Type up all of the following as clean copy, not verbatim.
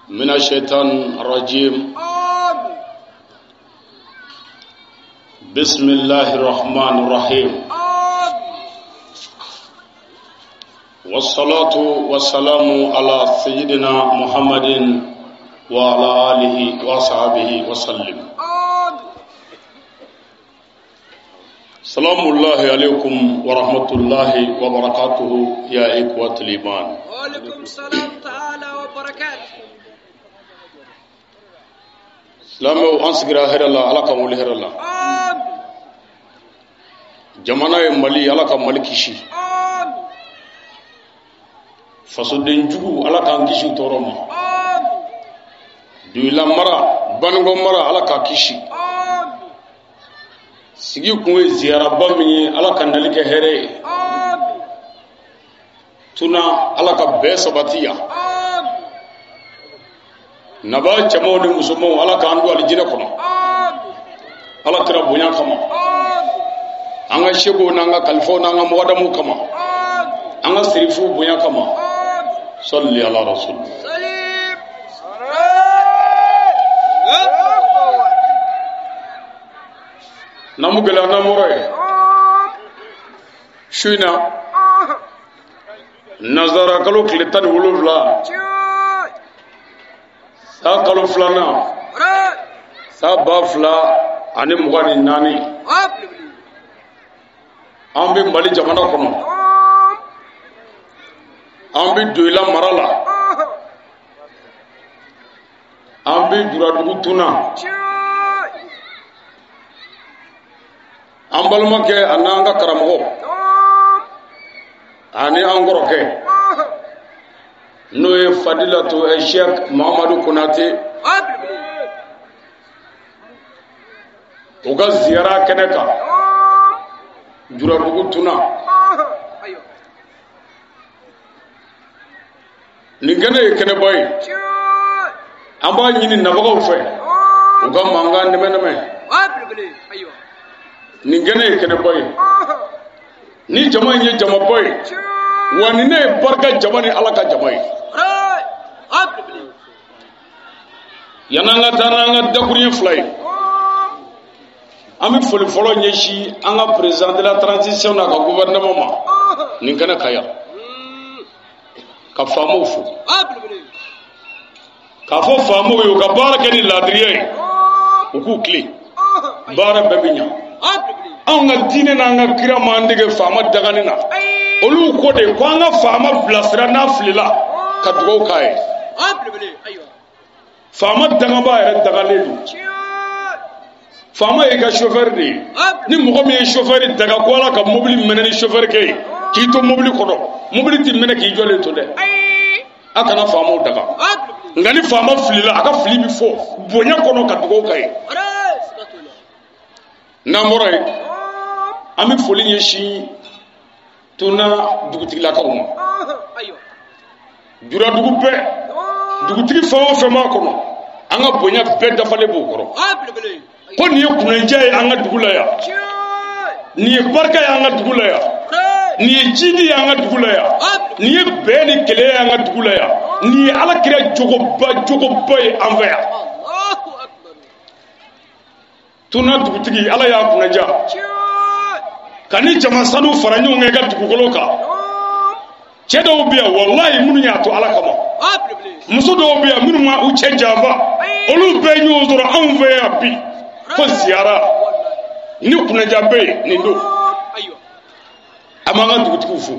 من الشيطان الرجيم. بسم الله الرحمن الرحيم. والصلاة والسلام على سيدنا محمد وعلى آله وصحبه وسلم. سلام الله عليكم ورحمة الله وبركاته يا إخوة الإيمان. وعليكم السلام تعالى وبركاته. Silamɛw an sigira hɛrɛ la, Ala ka wuli hɛrɛ la. Jamana ye Mali, Ala ka Mali kisi. Fasoden jugu, Ala k'an kisi u tɔɔrɔ ma. Dugula mara, Banikɔ mara, Ala k'a kisi. Sigi kun ye ziyaraba min ye, Ala ka nali kɛ hɛrɛ ye. Tuna, Ala ka bɛɛ sabati yan. Naba cɛmanw ni musomanw, Ala k'an don alijinɛ kɔnɔ. Ala kira bonya kama. An ka sekow n'an ka kalifaw n'an ka mɔgɔdamuw kama. An ka sirifuw bonya kama. Salli ala rasul. N'an gɛlɛya n'an bɔra yen. Su in na, nanzara kalo tile 17. San kalo filanan, san 2024, an bɛ Mali jamana kɔnɔ, an bɛ Doyila mara la, an bɛ Juradugu Tuna, an balimakɛ ani an ka karamɔgɔ ani an kɔrɔkɛ, n'o ye Fadilatu Cheikh Mahamadu Konate, u ka ziyara kɛnɛ kan Juradugu Tuna. Nin kɛnɛ ye kɛnɛba ye, an b'a ɲini nabagaw fɛ u ka mankan nɛmɛ-nɛmɛ. Nin kɛnɛ ye kɛnɛba ye, ni jama in ye jamaba ye, wa ni ne ye barika jama ni Ala ka jama ye. Yan'an ka taa n'an ka dakuruɲɛ fila ye, an bɛ foli fɔlɔ ɲɛsin an ka président de la transition n'a ka gouvernement ma nin kɛnɛ kan yan, ka faamaw fo, k'a fɔ faamaw ye u ka baara kɛ ni laadiriya ye, u k'u tilen, baara bɛɛ bɛ ɲa. Anw ka diinɛ n'an ka kira m'an dege faama dagani na. Olu ko de ko an ka faama bilasira n'a filila ka dugawu k'a ye. Faama dagabaa yɛrɛ dagalen don. Faama y'i ka chauffeur de ye. Ni mɔgɔ min ye chauffeur daga ko Ala ka mobili mɛnɛ ni chauffeur kɛ ye k'i to mobili kɔnɔ, mobili tɛ mɛnɛ k'i jɔlen to dɛ. A kana faamaw daga. Nka ni faama filila, a ka fili bɛ fɔ bonya kɔnɔ ka dugawu k'a ye. N'an bɔra yen, an bɛ foli ɲɛsin Tuna dugutigilakaw ma. Juradugu bɛɛ, dugutigi fɛn o fɛn b'a kɔnɔ, an ka bonya bɛɛ dafalen b'o kɔrɔ. Ko nin ye kunnadiya ye an ka dugu la yan, nin ye barika ye an ka dugu la yan, nin ye jidi ye an ka dugu la yan, nin ye bɛn ni kɛlɛ ye an ka dugu la yan, nin ye Ala kira jogoba ye an fɛ yan. Tuna dugutigi Ala y'a kunnadiya ka ni jama sanu fara ɲɔgɔn kan i ka dugukolo kan. Cɛ dɔw bɛ yan walayi minnu y'a to Ala kama, muso dɔw bɛ yan minnu ma u cɛ janfa, olu bɛɛ ɲɔgɔn sɔrɔ anw fɛ yan bi ko ziyara ni kunnadiya bɛ yen nin don. An b'an ka dugutigiw fo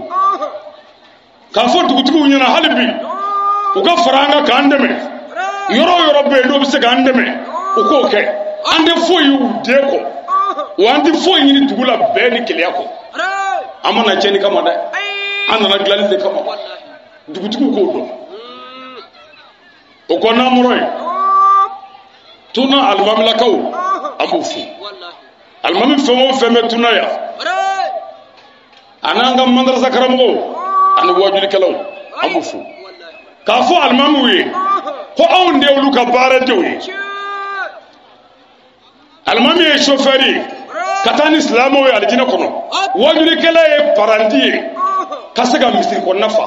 k'a fɔ dugutigiw ɲɛna hali bi u ka fara an kan k'an dɛmɛ. Yɔrɔ o yɔrɔ bɛ yen n'o bɛ se k'an dɛmɛ, u k'o kɛ. An tɛ foyi y'u den kɔ, wa an tɛ foyi ɲini dugu la bɛn ni keleya kɔ. An ma na tiɲɛni kama dɛ, an nana dilanni de kama. Dugutigiw k'o dɔn. O kɔ n'an bɔra yen, Tuna alimamilakaw an b'u fo. Alimami fɛn o fɛn bɛ Tuna yan, a n'an ka madarasa karamɔgɔw ani wajulikɛlaw an b'u fo. K'a fɔ alimamiw ye ko anw de y'olu ka baaradenw ye. Alimami ye chauffeur ye ka taa ni silamɛw ye alijinɛ kɔnɔ, wajulikɛla ye paranti ye ka se ka misiri kɔnɔna fa.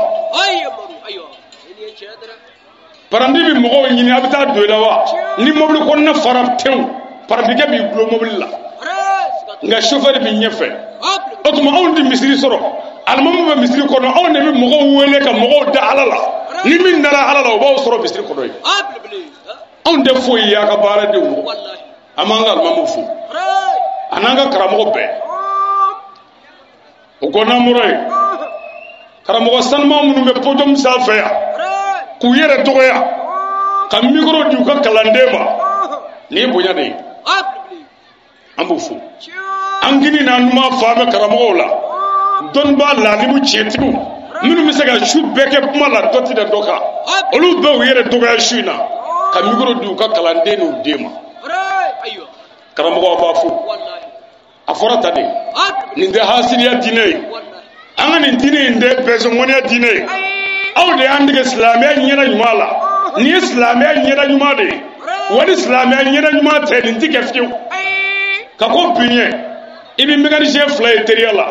Paranti bɛ mɔgɔw ɲini a bɛ taa don i la wa, ni mobili kɔnɔna fara tewu, parantikɛ b'i gulon mobili la, nka chauffeur b'i ɲɛfɛ. O tuma anw tɛ misiri sɔrɔ, alimami bɛ misiri kɔnɔ, anw de bɛ mɔgɔw wele ka mɔgɔw da Ala la. Ni min dara Ala la, o b'aw sɔrɔ misiri kɔnɔ yen. Anw tɛ foyi ye a ka baaradenw kɔ. An b'an ka alimamiw fo a n'an ka karamɔgɔ bɛɛ. O kɔ n'an bɔra yen, karamɔgɔ sanuman minnu bɛ podium sanfɛ yan k'u yɛrɛ dɔgɔya ka micro di u ka kalanden ma, nin ye bonya de ye. An b'u fo. An kini n'an numan fa bɛ karamɔgɔw la, dɔnnibaa laalimu tiɲɛtigiw minnu bɛ se ka su bɛɛ kɛ kuma la dɔ ti da dɔ kan, olu bɛɛ u yɛrɛ dɔgɔya su in na ka micro di u ka kalanden n'u den ma. Karamɔgɔ an b'a fo. A fɔra ta de, nin tɛ hasidiya diinɛ ye, an ka nin diinɛ in tɛ bɛnsɔngɔniya diinɛ ye. Aw de y'an dege silamɛya ɲɛna ɲuman la. Nin ye silamɛya ɲɛna ɲuman de ye, wa ni silamɛya ɲɛna ɲuman tɛ nin ti kɛ fiyewu. Ka ko bin ɲɛ, i bɛ mécanicien fila ye teriya la,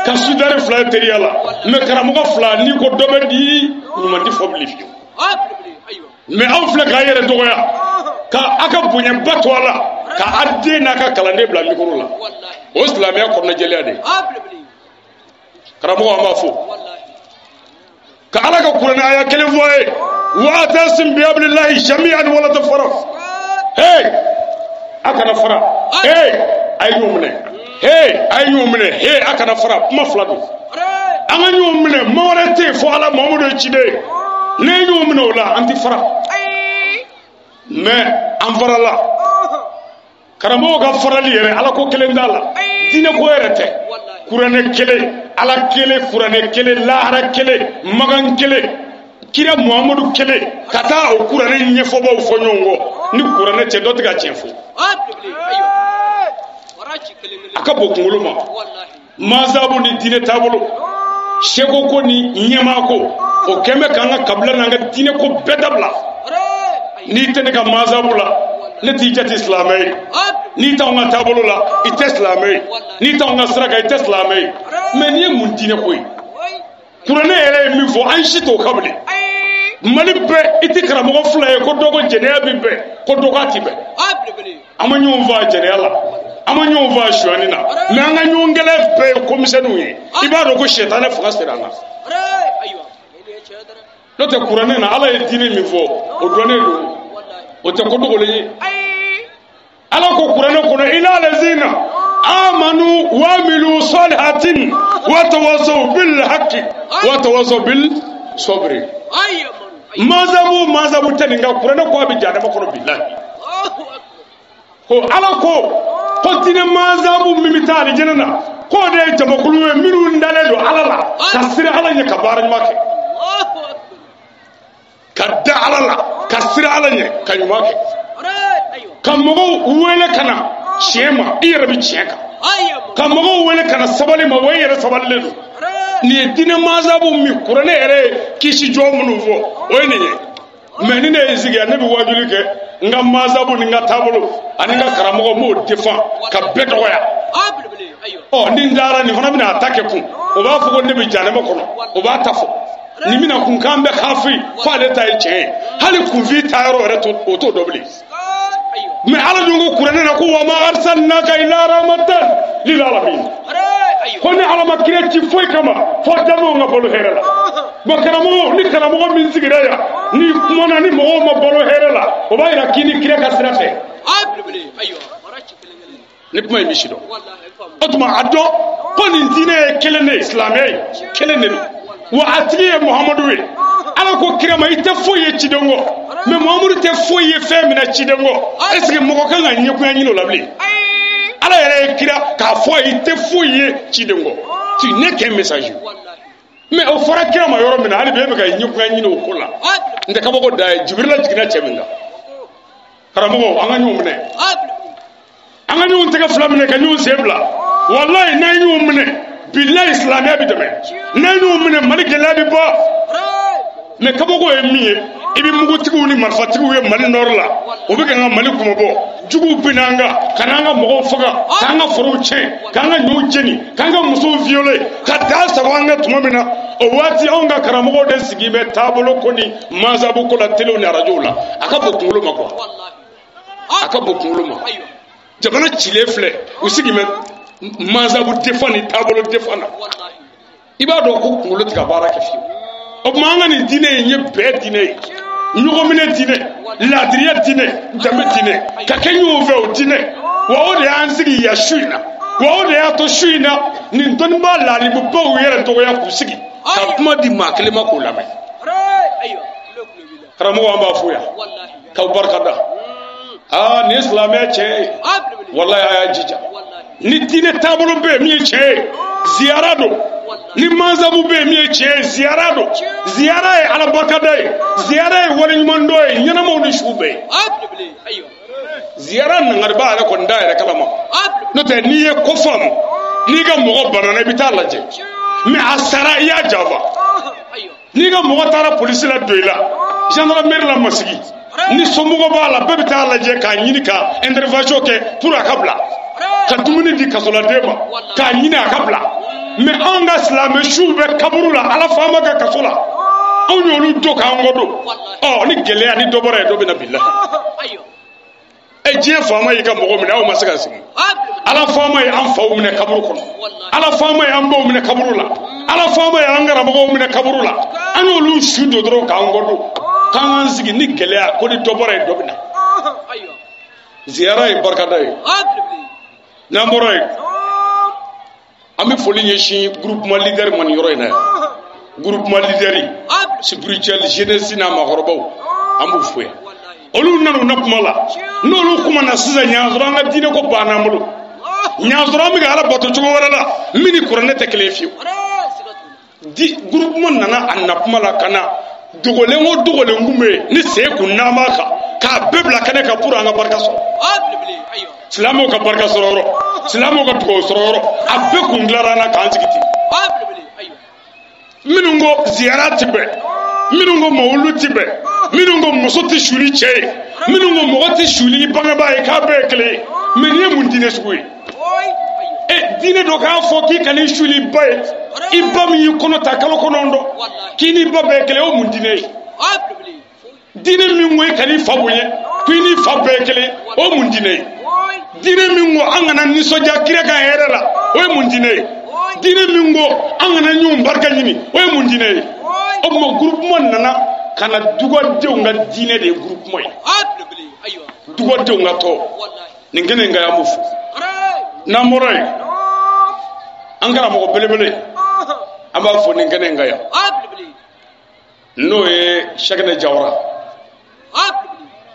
ka sudari fila ye teriya la, mais karamɔgɔ fila n'i ko dɔ bɛ di ɲuman ti fɔ bilen fiyewu. Mais aw filɛ k'a yɛrɛ dɔgɔya ka a ka bonyaba to a la ka a den n'a ka kalanden bila micro la, o silamɛya kɔnɔnajɛlenya de ye. Karamɔgɔ an b'a fo ka Ala ka kuranɛ aya kelen fɔ a ye: wa'tasim bihablillahi jami'an wala tafarraqu. Hey, a kana fara. Hey, a ye ɲɔgɔn minɛ. Hey, a ye ɲɔgɔn minɛ. Hey, a kana fara. Kuma fila don. An ka ɲɔgɔn minɛ, maa wɛrɛ tɛ yen fo Ala Mamadu ye ciden ye. Ne ye ɲɔgɔn minɛ o la, an tɛ fara. Mais an farala. Karamɔgɔw ka farali yɛrɛ, Ala ko kelen t'a la, diinɛ ko yɛrɛ tɛ. Kuranɛ kelen, Ala kelen, kuranɛ kelen, lahara kelen, magan kelen, kira Muhamadu kelen, ka taa o kuranɛ ɲɛfɔbaw fɔ ɲɔgɔn kɔ. Ni kuranɛ cɛ, dɔ tɛ ka tiɲɛ fɔ. A ka bon kunkolo ma. Mazabu ni diinɛ taabolo, seko ko ni ɲɛmaa ko, o kɛn bɛ k'an ka kabila n'an ka diinɛ ko bɛɛ dabila. N'i tɛ ne ka mazabu la, ne t'i jate silamɛ ye. N'i t'anw ka taabolo la, i tɛ silamɛ ye. N'i t'anw ka sira kan, i tɛ silamɛ ye. Mais nin ye mun diinɛ ko ye? Kuranɛ yɛrɛ ye min fɔ, an si t'o kan bilen. Mali bɛɛ, i tɛ karamɔgɔ fila ye ko dɔ ko jɛnɛya bɛ bɛn, ko dɔ k'a ti bɛn. An ma ɲɔgɔn faa jɛnɛya la, an ma ɲɔgɔn faa sonyani na, mais an ka ɲɔgɔn kɛlɛ bɛɛ ye komisɛnninw ye. I b'a dɔn ko sɛtanɛ fanga sera an na. N'o tɛ kuranɛ na, Ala ye diinɛ min fɔ, o dɔnnen don, o tɛ ko dogolen ye. Ala ko kuranɛ kɔnɔ: ila lazina Amanu wa amilu salihatin wa tawasaw bil haqqi wa tawasaw bil sabri. Mazabu tɛ nin kan kuranɛ ko a bɛ jahanama kɔnɔ bilahi. Ko ala ko ko diinɛ mazabu min bɛ taa alijinɛ na k'o de ye jamakulu ye minnu dalen don ala la ka siran ala ɲɛ ka baara ɲuman kɛ. Ka da ala la ka siran ala ɲɛ ka ɲuman kɛ. Ka mɔgɔw wele ka na tiɲɛ ma i yɛrɛ bɛ tiɲɛ kan. Ka mɔgɔw wele ka na sabali ma wa i yɛrɛ sabalilen don. Nin ye diinɛ mazabu min kuranɛ yɛrɛ ye kisi jɔ minnu fɔ o ye nin ye. Mɛ ni ne ye sigi yan ne bɛ wajuli kɛ n ka mazabu ni n ka taabolo ani n ka karamɔgɔ n b'o defan ka bɛɛ dɔgɔya. Ɔ ni n taara nin fana bɛna a ta kɛ kun o b'a fɔ ko ne bɛ jahanama kɔnɔ o b'a ta fɔ. Nin bɛna kun k'an bɛ kafi k'ale ta ye tiɲɛ ye hali kunfin ta yɔrɔ yɛrɛ o t'o dɔn bilen. Mɛ ala dun ko kuranɛ na ko wa ma arsalnaka illa rahmatan lil alamin. Ko ni ala ma kira ci foyi kama fo danbew ka balo hɛrɛ la. Bon karamɔgɔ ni karamɔgɔ min sigira yan ni kumana ni mɔgɔw ma balo hɛrɛ la o b'a yira k'i ni kira ka sira fɛ. Ni kuma in bɛ si dɔn. O tuma a dɔn ko nin diinɛ ye kelen de ye silamɛya ye kelen de don. Wa a tigi ye Muhamadu ye. Ala ko kira ma i tɛ foyi ye ciden kɔ. Mɛ Muhamadu tɛ foyi ye fɛn min na ciden kɔ. Est ce que mɔgɔ kan ka ɲɛkunya ɲini o la bilen? Ala yɛrɛ ye kira k'a fɔ a ye i tɛ foyi ye ciden kɔ. Tu n'es qu'un messager. Mɛ o fɔra kira ma yɔrɔ min na hali bi e bɛ ka ɲɛkunya ɲini o ko la. N tɛ kabako da ye Jibirila jiginna cɛ min kan. Karamɔgɔ an ka ɲɔgɔn minɛ. An ka ɲɔgɔn tɛgɛ fila minɛ ka ɲɔgɔn sen bila. Walayi n'an ye ɲɔgɔn minɛ bilayi silamɛya bɛ dɛmɛ. N'an ye ɲɔgɔn minɛ Mali gɛlɛya bɛ bɔ. Mɛ kabako ye min ye i bɛ mugutigiw ni marifatigiw ye Mali nɔrɔ la o bɛ ka n ka Mali kumabɔ juguw bɛ n'an kan ka n'an ka mɔgɔw faga k'an ka forow tiɲɛ k'an ka ɲɔw jeni k'an ka musow violer ka da sago an ka tuma min na o waati anw ka karamɔgɔw de sigi bɛ taabolo ko ni mazabu ko la telew ni arajow la a ka bon kunkolo ma quoi a ka bon kunkolo ma jamana cilen filɛ u sigi bɛ mazabu defan ni taabolo defan na i b'a dɔn ko kunkolo tɛ ka baara kɛ fiyewu. O tuma an ka nin diinɛ in ye bɛɛ diinɛ ye ɲɔgɔnminɛ diinɛ laadiriya diinɛ danbe diinɛ ka kɛ ɲɔgɔn fɛ o diinɛ wa o de y'an sigi yan su in na wa o de y'a to su in na nin dɔnnibaa laalimubaw yɛrɛ dɔgɔya k'u sigi ka kuma di maa kelen ma k'o lamɛn. Karamɔgɔ an b'a fo yan k'aw barika da. Aa nin ye silamɛya tiɲɛ ye walayi a y'a jija ni diinɛ taabolo bɛ yen min ye tiɲɛ ye ziyara don. Ni mazabu bɛ yen min ye tiɲɛ ye ziyara don. Ziyara ye ala barikada ye ziyara ye waleɲumandɔn ye ɲɛnamaw ni su bɛɛ ye. Ziyara nangariba yɛrɛ kɔni t'a yɛrɛ kalama n'o tɛ n'i ye ko faamu n'i ka mɔgɔ banana i bɛ taa lajɛ mɛ a sara i y'a janfa. N'i ka mɔgɔ taara polisi la don i la gendarmerie la masigi ni somɔgɔ b'a la bɛɛ bɛ taa lajɛ k'a ɲini ka intervention kɛ pour a ka bila ka dumuni di kasoladen ma k'a ɲini a ka bila. Mɛ anw ka silamɛ suw bɛ kaburu la ala faama ka kaso la anw y'olu don k'an kɔ don ɔ ni gɛlɛya ni dɔ bɔra yen dɔ bɛ na bilahi. Ɛ diɲɛ faama y'i ka mɔgɔ minɛ aw ma se ka sigi. Ala faama ye an faw minɛ kaburu kɔnɔ ala faama ye an baw minɛ kaburu la ala faama ye an karamɔgɔw minɛ kaburu la an y'olu su don dɔrɔn k'an kɔ don k'an k'an sigi ni gɛlɛya ko ni dɔ bɔra yen dɔ bɛ na. Ziyara ye barikada ye. N'an bɔra yen an bɛ foli ɲɛsin groupement leader ma nin yɔrɔ in na yan groupement leader spirituel jeunesse n'a maakɔrɔbaw an b'u fo yan. Olu nana u na kuma la n'olu kumana sisan ɲansɔrɔ an ka diinɛ ko banna an bolo ɲansɔrɔ an bɛ ka ala bato cogo wɛrɛ la min ni kuranɛ tɛ kelen ye fiyewu. Di groupement nana a na kuma la ka na dogolen o dogolen kun bɛ yen ni sen kun n'an b'a kan k'a bɛɛ bila kɛnɛ kan pour an ka barika sɔrɔ. Silamɛw ka barika sɔrɔ yɔrɔ silamɛw ka dugawu sɔrɔ yɔrɔ a bɛɛ kun dilanna an na k'an sigi ten. Minnu ko ziyara ti bɛn minnu ko mawulu ti bɛn minnu ko muso tɛ suli cɛ ye minnu ko mɔgɔ tɛ suli i bangebaa ye k'a bɛɛ ye kelen ye mɛ nin ye mun diinɛ sugu ye? E diinɛ dɔ k'a fɔ k'i kan'i suli i ba ye i ba min y'i kɔnɔ ta kalo 9 k'i n'i ba bɛɛ ye kelen ye o mun diinɛ ye? Diinɛ min ko i kan'i fa bonya k'i n'i fa bɛɛ ye kelen o mun diinɛ ye? Diinɛ min ko an kana nisɔndiya kira ka hɛrɛ la o ye mun diinɛ ye? Diinɛ min ko an kana ɲɔgɔn barika ɲini o ye mun diinɛ ye? O tuma groupement nana ka na dugadenw ka diinɛ de ye groupement ye. Dugadenw ka tɔ nin kɛnɛ in kan yan b'u fo. N'an bɔra yen, an karamɔgɔ belebele, an b'a fɔ nin kɛnɛ in kan yan, n'o ye Sɛkinɛ Jawara,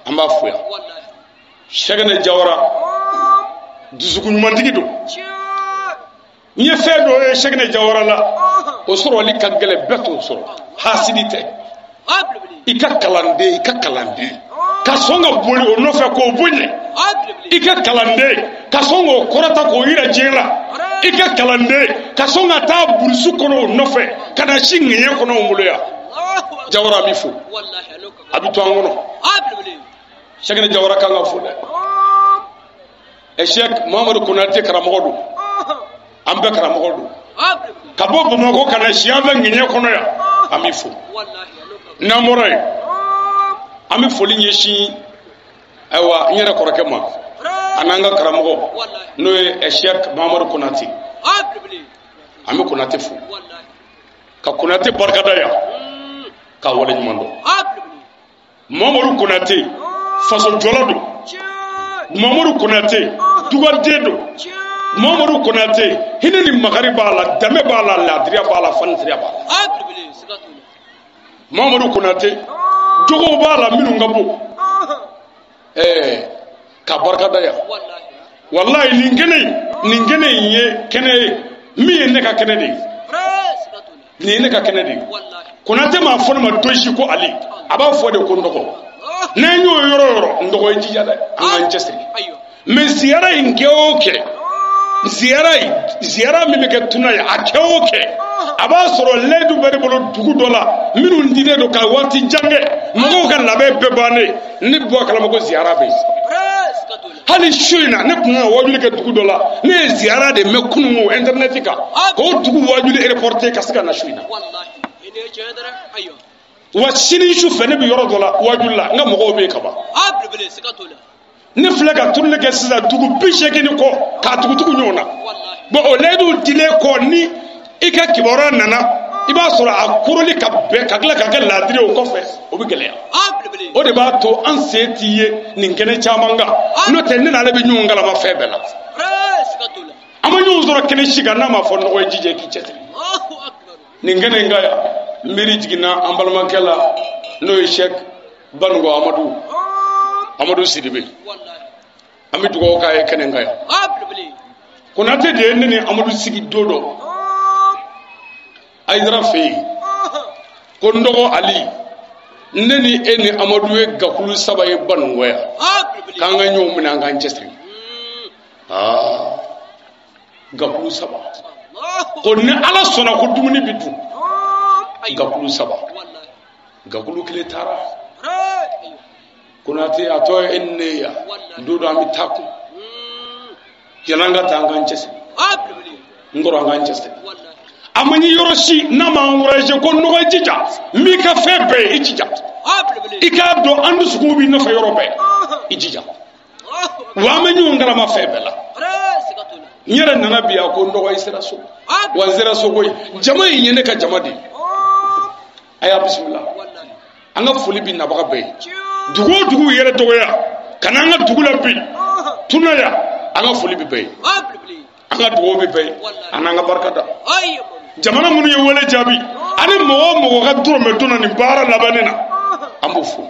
an b'a fo yan. Sɛkinɛ Jawara dusukun ɲumantigi don. N ye fɛn dɔ ye Sɛkinɛ Jawara la, o sɔrɔli ka gɛlɛn, bɛɛ t'o sɔrɔ. Hasidi tɛ. I ka kalanden, i ka kalanden ka sɔn ka boli o nɔfɛ k'o bonya, i ka kalanden ka sɔn k'o kɔrɔta k'o yira diɲɛ la, i ka kalanden ka sɔn ka taa burusu kɔnɔ o nɔfɛ ka na si ŋɛɲɛ kɔnɔ o bolo yan. Jawara b'i fo, a bɛ to an kɔnɔ. Sɛkinɛ Jawara kan ka fo dɛ. Ɛ Sɛki Muhamadu Konate karamɔgɔ don, an bɛɛ karamɔgɔ don. Ka bɔ Bamakɔ ka na si an fɛ ŋɛɲɛ kɔnɔ yan, an b'i fo. N'an bɔra yen, an bɛ foli ɲɛsin ayiwa n yɛrɛ kɔrɔkɛ ma, a n'an ka karamɔgɔ n'o ye Sɛki Muhamadu Konate. An bɛ Konate fo, ka Konate barikada yan, k'a waleɲuman dɔn. Muhamadu Konate fasojɔla don, Muhamadu Konate dugaden don, Muhamadu Konate hinɛ ni makari b'a la, danbe b'a la, laadiriya b'a la, fanisiriya b'a la. Muhamadu Konate jogow b'a la minnu ka bon, ka barikada yan. Walayi nin kɛnɛ in, nin kɛnɛ in ye kɛnɛ ye min ye ne ka kɛnɛ de ye, nin ye ne ka kɛnɛ de ye. Konate m'a fɔ ne ma don si ko Ali, a b'a fɔ de ko n dɔgɔ. N'an y'o yɔrɔ o yɔrɔ, n dɔgɔ ye jija dɛ, an k'an cɛsiri. Mais ziyara in kɛ o kɛ, ziyara in, ziyara min bɛ kɛ tuna ye, a kɛ o kɛ, a b'a sɔrɔ layidu bɛ ne bolo dugu dɔ la minnu dilen don ka waati jan kɛ, mɔgɔw ka labɛn bɛɛ bannen, ne bɛ bɔ a kalama ko ziyara bɛ yen. Hali su in na, ne tun ka wajuli kɛ dugu dɔ la, ne ye ziyara de mɛn kununko internet kan, k'o dugu wajuli reporter ka se ka na su in na. Wa sini su fɛ ne bɛ yɔrɔ dɔ la wajuli la, n ka mɔgɔw bɛ yen ka ban. Ne filɛ ka tourner kɛ sisan dugu 80 ni kɔ k'a tugutugu ɲɔgɔn na. Bon o layiduw dilen kɔ, ni i ka kibaruya nana, i b'a sɔrɔ a koroli ka bɛn ka tila ka kɛ laadiri o kɔfɛ, o bɛ gɛlɛya. O de b'a to an sen t'i ye nin kɛnɛ caman kan, n'o tɛ ne n'ale bɛ ɲɔgɔn kalama fɛn bɛɛ la. An ma ɲɔgɔn sɔrɔ kɛnɛ si kan n'a ma fɔ nɔgɔ ye jija k'i cɛsiri. Nin kɛnɛ in kan yan, n miiri jiginna an balimakɛ la, n'o ye Sɛki Banugo Amadu Sidibe. An bɛ dugawu k'a ye kɛnɛ in kan yan. Konate de ye ne ni Amadu sigi don dɔ Ayidara fɛ yen, ko n dɔgɔ Ali, ne ni e ni Amadu ye gakulu 3 ye Banugo yan, k'an ka ɲɔgɔn minɛ, an k'an cɛsiri. Gakulu 3, ko ni Ala sɔnna ko dumuni bɛ dun. Gakulu 3, gakulu kelen taara. Konate a tɔ ye e ni ne ye yan, don dɔ an bɛ taa kun, yann'an ka taa an k'an cɛsiri. N kɔrɔ, an k'an cɛsiri. A ma ɲi yɔrɔ si n'a ma encouragé ko nɔgɔ jija, n b'i ka fɛn bɛɛ ye, i jija. I k'a dɔn an dusukun b'i nɔfɛ yɔrɔ bɛɛ, i jija. Wa an bɛ ɲɔgɔn kalama fɛn bɛɛ la. N yɛrɛ nana bi, a ko n dɔgɔ i sera so, wa n sera so koyi. Jama in ye ne ka jama de ye. A y'a bisimila. An ka foli bi nabaga bɛɛ ye. Dugu o dugu yɛrɛ dɔgɔya ka na an ka dugu la bi tuna yan, an ka foli bi bɛɛ ye, an ka dugawu bi bɛɛ ye, an n'an ka barika da. Jamana minnu ye wele jaabi, ani mɔgɔ o mɔgɔ ka dɔrɔmɛ donna nin baara labannen na, an b'o fo.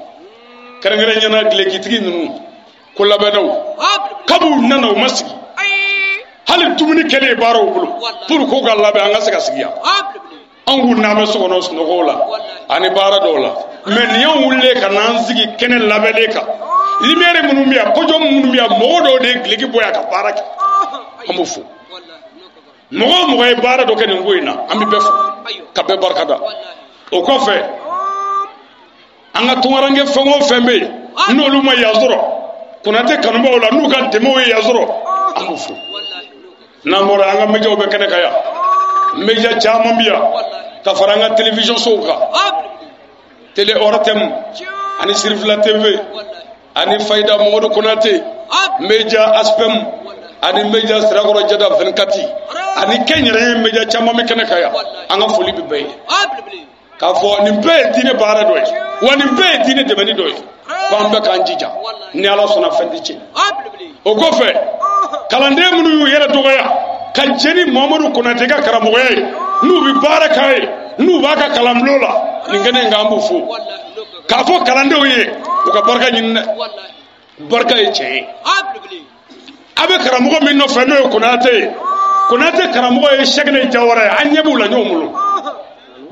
Kɛrɛnkɛrɛnnenya la gilekitigi ninnu, ko labɛnnaw, kab'u nana u ma sigi, hali dumuni kɛlen ye baaraw bolo pour k'u ka labɛn an ka se ka sigi yan. An k'u n'an bɛ so kɔnɔ sunɔgɔw la ani baara dɔw la, mais nin y'anw wulilen ka n'an sigi kɛnɛ labɛnnen kan. Lumière minnu bɛ yan, podium minnu bɛ yan, mɔgɔ dɔw de ye gileki bɔ yan ka baara kɛ, an b'o fo. Mɔgɔ o mɔgɔ ye baara dɔ kɛ nin ko in na, an bɛ bɛɛ fo ka bɛɛ barika da. O kɔfɛ, an ka tunkaranke fɛn o fɛn bɛ yen n'olu ma yan sɔrɔ, Konate kanubaw la n'u ka dɛmɛw ye yan sɔrɔ, an b'u fo. N'an bɔra, an ka médiaw bɛ kɛnɛ kan yan, média caman bɛ yan ka fara an ka télévision sow kan, télé ORTM ani Sirifila TV ani Fayida Mamadu Konate, média ASPEM ani média Sirakɔrɔ Jada 24 ani kɛnyɛrɛye média caman bɛ kɛnɛ kan yan. An ka foli bɛ bɛɛ ye k'a fɔ nin bɛɛ ye diinɛ baara dɔ ye, wa nin bɛɛ ye diinɛ dɛmɛni dɔ ye, ko an bɛɛ k'an jija, ni Ala sɔnna fɛn tɛ tiɲɛ. O kɔfɛ, Kalanden minnu y'u yɛrɛ dɔgɔya ka jɛ ni Mamadu Konate ka karamɔgɔya ye, n'u bɛ baara k'a ye, n'u b'a ka kalanbulon la, nin kɛnɛ in kan an b'u fo. K'a fɔ kalandenw ye u ka barika ɲini dɛ. Barika ye tiɲɛ ye. A bɛ karamɔgɔ min nɔfɛ n'o ye Konate ye, Konate karamɔgɔ ye Sɛkinɛ Jawara ye, an ɲɛ b'u la ɲɔgɔn bolo.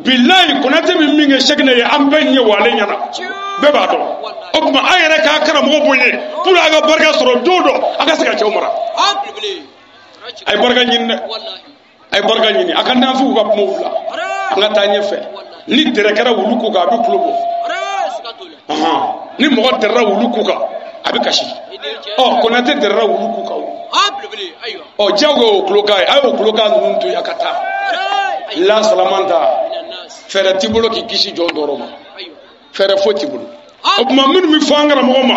Bilayi Konate bɛ min kɛ Sɛkinɛ ye, an bɛɛ ɲɛ walen ɲɛna, bɛɛ b'a dɔn. O tuma an yɛrɛ k'a karamɔgɔ bonya pour a ka barika sɔrɔ don dɔ a ka se ka cɛw mara. A ye barika ɲini dɛ, a ye barika ɲini, a ka nafiw ka kumaw bila, an ka taa ɲɛfɛ. Ni dɛrɛ kɛra wulu ko kan, a bɛ kulo bɔ. Ni mɔgɔ dɛrɛra wulu ko kan, a bɛ kasi. Ɔ Konate dɛrɛra wulu ko kan o. Ɔ jago o kulo kan ye, a y'o kulo kan ninnu to yen a ka taa. La salamanta, fɛɛrɛ t'i bolo k'i kisi jɔn tɔɔrɔ ma, fɛɛrɛ foyi t'i bolo. O tuma minnu bɛ fɔ an karamɔgɔ ma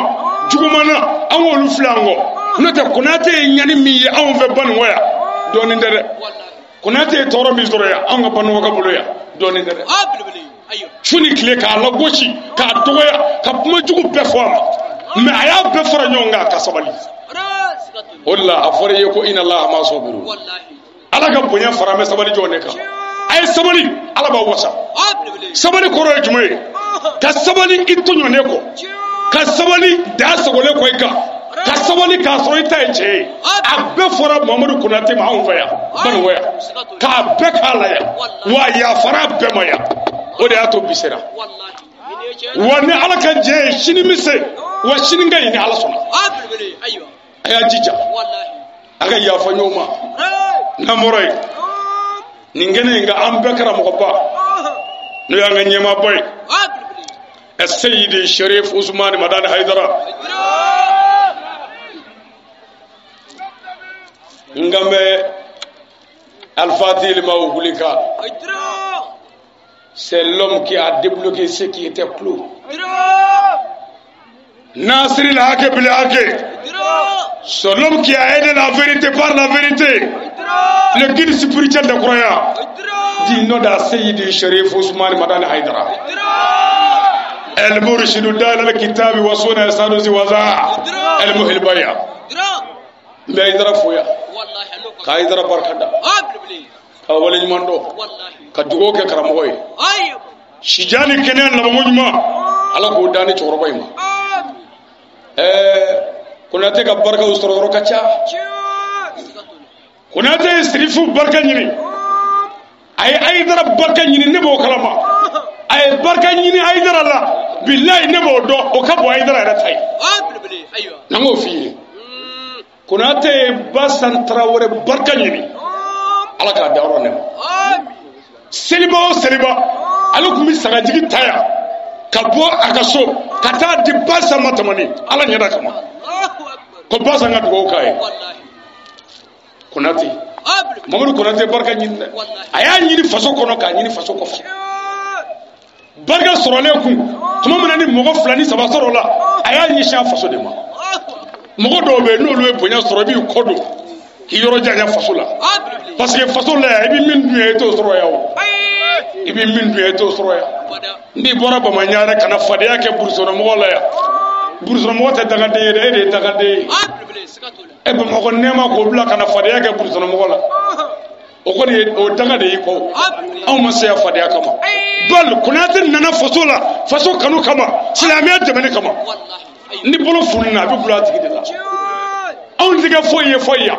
juguman na, an k'olu filɛ an kɔ. N'o tɛ Konate ye ɲani min ye anw fɛ Banikɔ yan, dɔɔnin tɛ dɛ. Konate ye tɔɔrɔ min sɔrɔ yan, anw ka Banikɔ ka bolo yan, dɔɔnin tɛ dɛ. Su ni tile k'a lagosi, k'a dɔgɔya, ka kuma jugu bɛɛ fɔ a ma, mɛ a y'a bɛɛ fara ɲɔgɔn kan ka sabali. O de la a fɔra i ye ko inna Allaha ma'a sabirin. Ala ka bonya fara an bɛ sabali jɔn de kan. A ye sabali, Ala b'aw wasa. Sabali kɔrɔ ye jumɛn ye? Ka sabali i tɔɲɔnen kɔ, ka sabali da sagolen kɔ i kan, ka sabali k'a sɔrɔ i ta ye tiɲɛ ye. A bɛɛ fɔra Mamadu Konate ma anw fɛ yan, Banikɔ yan, k'a bɛɛ k'a la yan, wa yafara bɛɛ ma yan. O de y'a to bi sera. Wa ni Ala ka jɛ ye, sini bɛ se, wa sini ka ɲi ni Ala sɔnna. A y'a jija, a ka yafa ɲɔgɔn ma. N'an bɔra yen, nin kɛnɛ in kan an bɛɛ karamɔgɔba, n'o y'an ka ɲɛmaaba ye, Seyidi Sherif Usumani Madani Hayidara. N kan bɛ Alifati lima wuli kan. C'est l'homme qui a débloqué ce qui était clos. Nasri al-Haqq bil Haqq. C'est l'homme qui a aidé la vérité par la vérité. Le guide spirituel des croyants. Dit nom de Seyidi Sherif Ousmane Madani Haïdara. El Murshid dal al-Kitab wa Sunna Sanusi Waza. El Muhil Baya. Mais Haïdara foya. Ka Haïdara barkada. Ka wale ɲuman dɔn. Ka dugawu kɛ karamɔgɔ ye. Sijani kɛnɛya labanko ɲuman, Ala k'o da ni cɛkɔrɔba in ma. Konate ka barikaw sɔrɔ yɔrɔ ka ca. Konate ye Sirifu barika ɲini, a ye Hayidara barika ɲini, ne b'o kalama. A ye barika ɲini Hayidara la, bilayi ne b'o dɔn, o ka bon Hayidara yɛrɛ ta ye. N'an k'o f'i ye, Konate ye Basan Tarawele barika ɲini, Ala k'a da yɔrɔ ne ma. Seliba o seliba, ale tun bɛ sagajigi ta yan ka bɔ a ka so ka taa di Basan ma Tamani, Ala ɲɛda kama, ko Basan ka dugawu k'a ye. Konate, Mamadu Konate barika ɲini dɛ. A y'a ɲini faso kɔnɔ, k'a ɲini faso kɔfɛ. Barika sɔrɔlen kun, tuma min na ni mɔgɔ 2 ni 3 sɔrɔ la, a y'a ɲɛsin a faso de ma. Mɔgɔ dɔw bɛ yen, n'olu ye bonya sɔrɔ, i b'i kɔ don k'i yɔrɔ janya faso la. Parce que faso la yan, i bɛ min dun yan, i t'o sɔrɔ yan o. I bɛ min dun yan, i t'o sɔrɔ yan. N'i bɔra Bamaɲarɛ ka na fadenya kɛ burusɔnɔmɔgɔ la yan, burusɔnɔmɔgɔ tɛ dangaden ye dɛ, e de ye dangaden ye. E Bamakɔ nɛɛma k'o bila ka na fadenya kɛ burusɔnɔmɔgɔ la, o kɔni ye o danga de y'i kɔ. Anw ma se yan fadenya kama. Bal Konate nana faso la, faso kanu kama, silamɛya dɛmɛni kama. Ni bolo fununa, a bɛ bulon a tigi de la. Anw tɛ kɛ foyi ye foyi yan.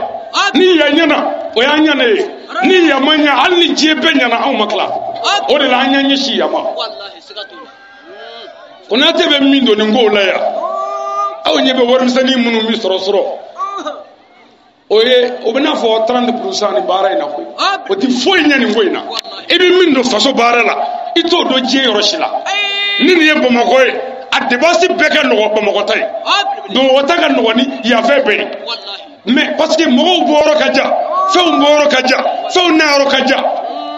Ni yan ɲɛna, o y'an ɲɛna ye. Ni yan ma ɲɛ, hali ni diɲɛ bɛɛ ɲɛna, anw ma tila. O de la an y'an ɲɛsin yan ma. Konate bɛ min don nin kow la yan, aw ɲɛ bɛ warimisɛnnin minnu bɛ sɔrɔ, o ye o bɛ n'a fɔ 30% ni baara in na koyi. O tɛ foyi ɲɛ nin ko in na. I bɛ min don faso baara la, i t'o dɔn diɲɛ yɔrɔ si la. Ni nin ye Bamakɔ ye, a dépense bɛɛ ka nɔgɔn Bamakɔ ta ye. Bamakɔ ta ka nɔgɔn ni yanfɛ bɛɛ ye. Mais parce que mɔgɔw bɔyɔrɔ ka jan, fɛnw bɔyɔrɔ ka jan, fɛnw nayɔrɔ ka jan.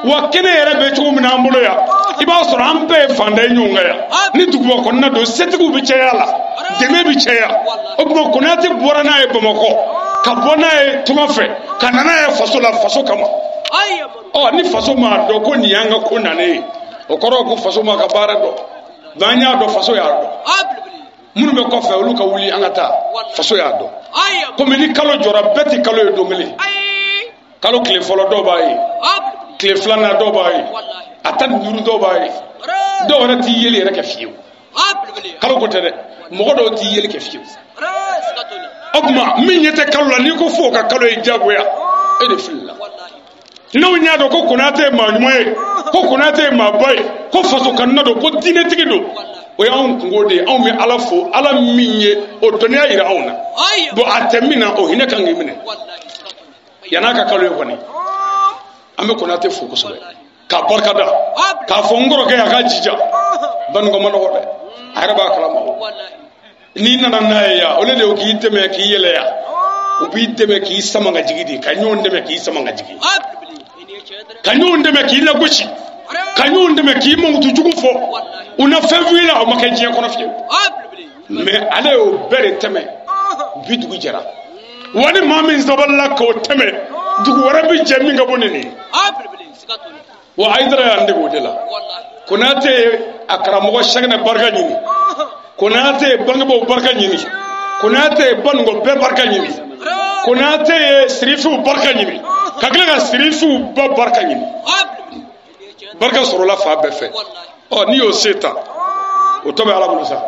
Wa kɛnɛ yɛrɛ bɛ cogo min na an bolo yan, i b'a sɔrɔ an bɛɛ ye fantan ye ɲɔgɔn kan yan. Ni duguba kɔnɔna don, setigiw bɛ caya la, dɛmɛ bɛ caya. O tuma Konate bɔra n'a ye Bamakɔ, ka bɔ n'a ye tunga fɛ, ka na n'a ye faso la, faso kama. Ɔ ni faso m'a dɔn ko nin y'an ka ko nanen ye, o kɔrɔ ko faso m'a ka baara dɔn. N'an y'a dɔn, faso y'a dɔn. Minnu bɛ kɔfɛ olu ka wuli an ka taa faso y'a dɔn komi ni kalo jɔra bɛɛ tɛ kalo ye don kelen kalo tile fɔlɔ dɔw b'a ye tile filanan dɔw b'a ye a 15 dɔw b'a ye dɔw yɛrɛ t'i yeli yɛrɛ kɛ fiyewu kalo ko tɛ dɛ mɔgɔ dɔw t'i yeli kɛ fiyewu o tuma min ɲɛ tɛ kalo la n'i ko fo ka kalo ye diyagoya e de filila n'aw y'a dɔn ko Konate ye maa ɲuman ye ko Konate ye maaba ye ko faso kanuna don ko diinɛtigi don o y'anw kungo de ye anw bɛ Ala fo Ala min ye o dɔnniya yira anw na bon a tɛ min na o hinɛ kan k'i minɛ yann'a ka kalo ye kɔni an bɛ Konate fo kosɛbɛ k'a barika da k'a fɔ n kɔrɔkɛ a ka jija Banikɔ ma nɔgɔ dɛ a yɛrɛ b'a kalama n'i nana n'a ye yan olu de k'i dɛmɛ k'i yɛlɛ yan u b'i dɛmɛ k'i sama ka jigin de ka ɲɔgɔn dɛmɛ k'i sama ka jigin ka ɲɔgɔn dɛmɛ k'i lagosi ka ɲɔgɔn dɛmɛ k'i mankutu jugu fɔ u na fɛn f'i la o ma kɛ diɲɛ kɔnɔ fiyewu mais ale y'o bɛɛ de tɛmɛ bi dugu jɛra wa ni maa min sabalila k'o tɛmɛ dugu wɛrɛ bi jɛ min ka bɔ nin ye wa Hayidara y'an dege o de la Konate ye a karamɔgɔ Sɛkinɛ barika ɲini Konate ye bangebaaw barika ɲini Konate ye Banikɔ bɛɛ barika ɲini Konate ye sirifiw barika ɲini ka tila ka sirifiw ba barika ɲini barika sɔrɔla fan bɛɛ fɛ ɔ n'i y'o se ta o tɔ bɛ Ala bolo sa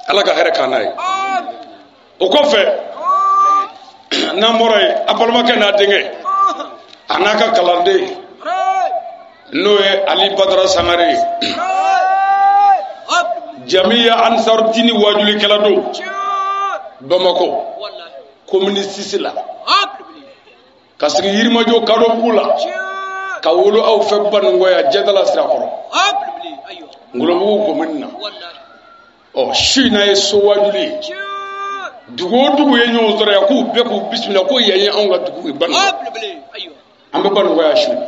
Ala ka hɛrɛ k'an n'a ye o kɔfɛ n'an bɔra yen a balimakɛ n'a denkɛ a n'a ka kalanden n'o ye Ali Badara Sangare ye Jamiya Ansarudini wajulikɛla don Bamakɔ commune 6 la ka sigi Yirimajɔ Kadɔbugu la ka wolo aw fɛ Banikɔ yan Jɛdala Sirakɔrɔ Ngolobugu commune na ɔ su in na ye so wajuli ye dugu o dugu ye ɲɔgɔn sɔrɔ yan k'u bɛɛ k'u bisimila ko yan ye anw ka dugu ye Banikɔ an bɛ Banikɔ yan su in na